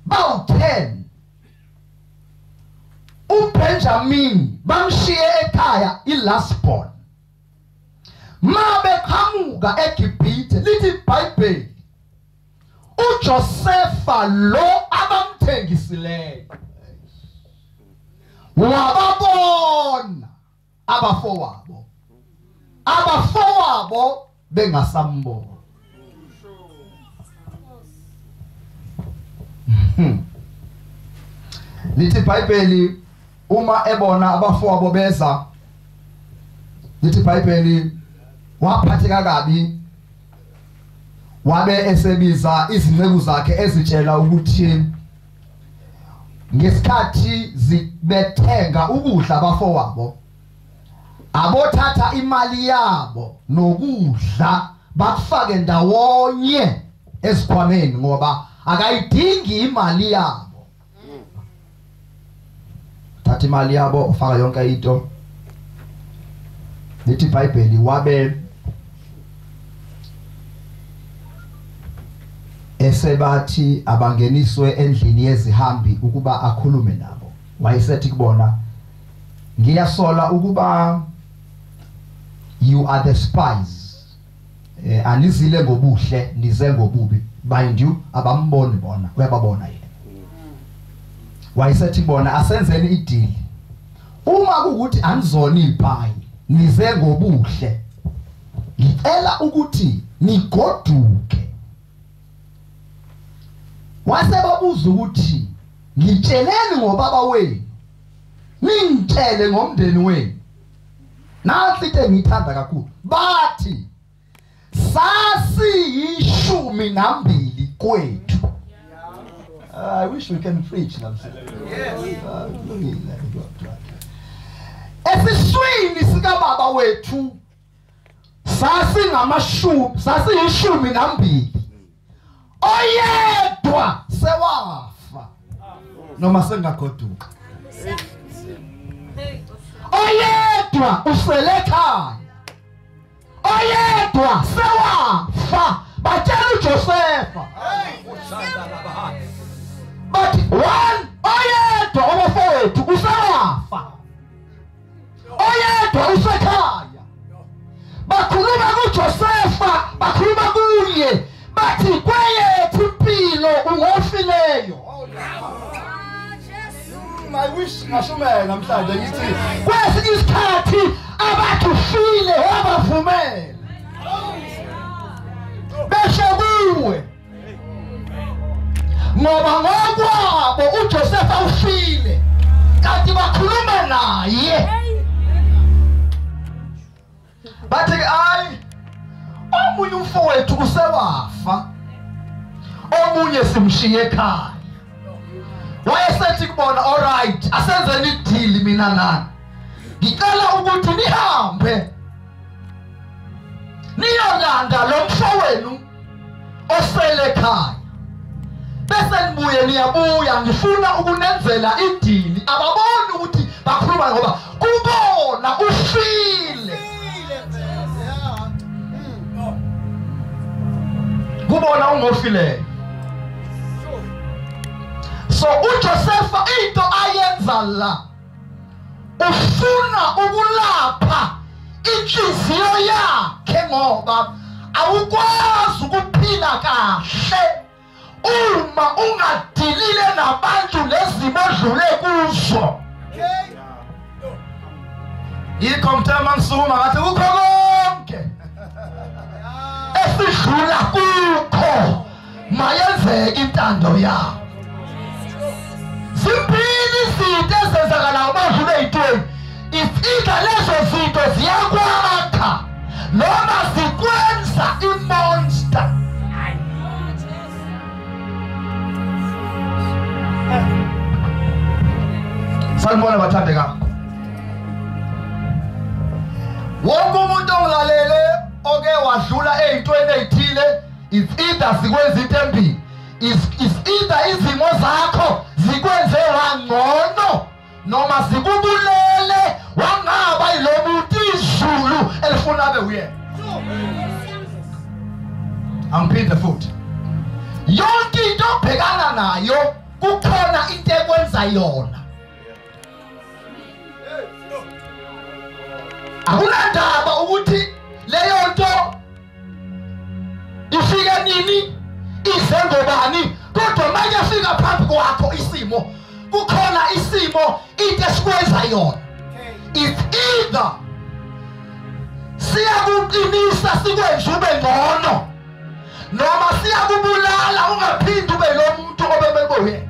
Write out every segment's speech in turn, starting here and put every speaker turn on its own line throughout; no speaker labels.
Bawu-10 uBenjamin bamshiye ekhaya i-last born. Ma beqhamuka eGibhithe, lithi iBhayibheli uJosepha lo abamthengisileyo wababona abafowabo, abafowabo bengasambona. Lithi iBhayibheli uma ebona abafowabo beza, lithi iBhayibheli waphatheka kabi, wabe esebiza izinceku zakhe ezitshela ukuthi ngesikhathi zibethenga ukudla abafowabo abothatha imali yabo nokudla bakufake ndawonye esikhwameni ngoba akayidingi imali yabo. Thatha imali yabo ufaka yonke into. Lithi iBhayibheli wabe esebathi abangeniswe endlini yezihambi ukuba akhulume nabo. Wayesethi kubona, ngiyasola ukuba you are the spies. Anizile ngobuhle, nize ngobubi. Mind you, abamboni bona, uyababona yena. Wayesethi kubona, asenzeni idili. Uma kuwukuthi anizona ipayi, nize ngobuhle, ngicela ukuthi nigoduke. Wasebabuza ukuthi ngitsheleni ngobaba wenu, ningitshele ngomndeni wenu. Nansi into engiyithanda kakhulu, bathi sasiyishumi nambili kwethu. I wish we can preach namhlanje.
Yes.
Esiswini sikababa wethu sasingamashumi, sasiyishumi nambili. Oyedwa sewafa noma sengagoduka. Oyedwa usele ekhaya, oyedwa sewafa. Batshela uJosepha, bathi one, oyedwa abafowethu usewafa, oyedwa usekhaya. Bakhuluma kuJosepha, bakhuluma kuye, bathi kweyethu impilo ungofileyo. I wish ngashumela namhlanje ngithi kwesinye isikhathi abathi ufile wabavumela besho kuwe, ngoba ngokwabo uJosepha ufile kanti bakhuluma naye. Bathi ayi, omunye umfowethu usewafa, omunye simshiye ekhaya. Wayesethi kubona, all right, asenzeni idili mina nani, ngicela ukuthi nihambe niyolanda lo mfowenu osele ekhaya, bese nibuye niyabuya, ngifuna ukunenzela idili. Ababoni ukuthi bakhuluma ngoba kubona ufile, kubona ungofileyo. So uJosepha into ayenza la, ufuna ukulapha inhliziyo yakhe ngoba awukwazi ukuphila kahle uma ungadilile nabantu lezimo odlule kuzo. Yikho mntama ngisukuma ngathi kukho konke esidlula kukho, mayenzeke intando yakho. Zimbili izinto ezenzakalayo badlule ey'ntweni, it's either lezo zinto ziyakwakha noma zikwenza i-monster. Sanibona bathandekayo. Wonke umuntu ongilalele oke wadlula ey'ntweni ey'thile, it's either zikwenza into embili, it's either izimo zakho zikwenze wangcono noma zikubulele wangaba yilo muntu izulu elifuna abe uyena. Angiphinde futhi, yonke into obhekana nayo kukhona into ekwenza yona. Akunandaba ukuthi leyo nto ifike nini, ize ngobani, kodwa manje fika phambi kwakho isimo, kukhona isimo into esikwenza yona. It's either siyakuqinisa sikwenze ube ngcono, noma siyakubulala ungaphindi ube lo muntu obemele ube.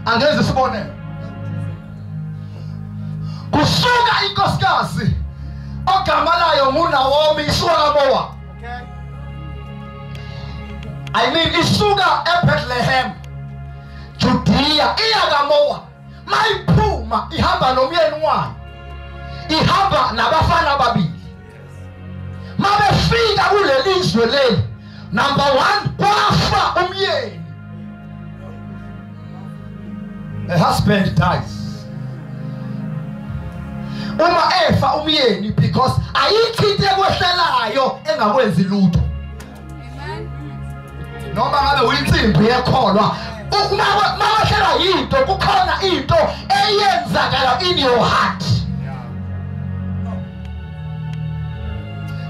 Angenze isibonelo. Kusuka inkosikazi ogama layo nguNaomi isuka kaMowabi. I mean isuka eBethlehem, Judea, iya kaMowabi. Mayiphuma ihamba nomyeni wayo, ihamba nabafana ababili. Mabefika kuleli zwe leli, number 1 kwafa umyeni. The husband dies. Uma efa umyeni, because ayikho into ekwehlelayo engakwenzi lutho. Noma ngabe uyinsimbi yekholwa, uma wehlela into, kukhona into eyenzakala in your heart.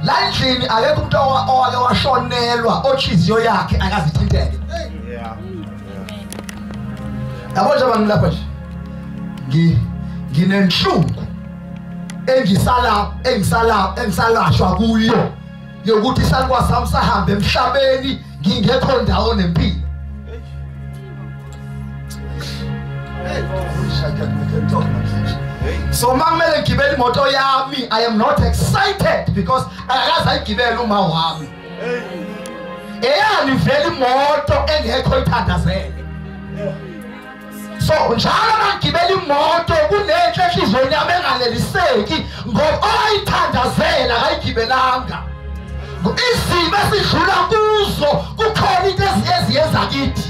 La endlini akekho umuntu owake washonelwa onhliziyo yakhe akazithinteke. Yabo njengoba ngilapha nje, nginenhlungu engisalashwa kuyo yokuthi isalukwazi sami sahambe emhlabeni ngingekho ndawo nempilo. So makumele ngigibele imoto yami, I am not excited because akakaze ayigibele uma wami. Eyani vele imoto engekho ithandazele. So njalo mangigibela imoto kunenhle enhliziyweni yami engaleliseki ngoba oyithandazela akayigibelanga. Izimo esidlula kuzo kukhona into eziyenza kithi.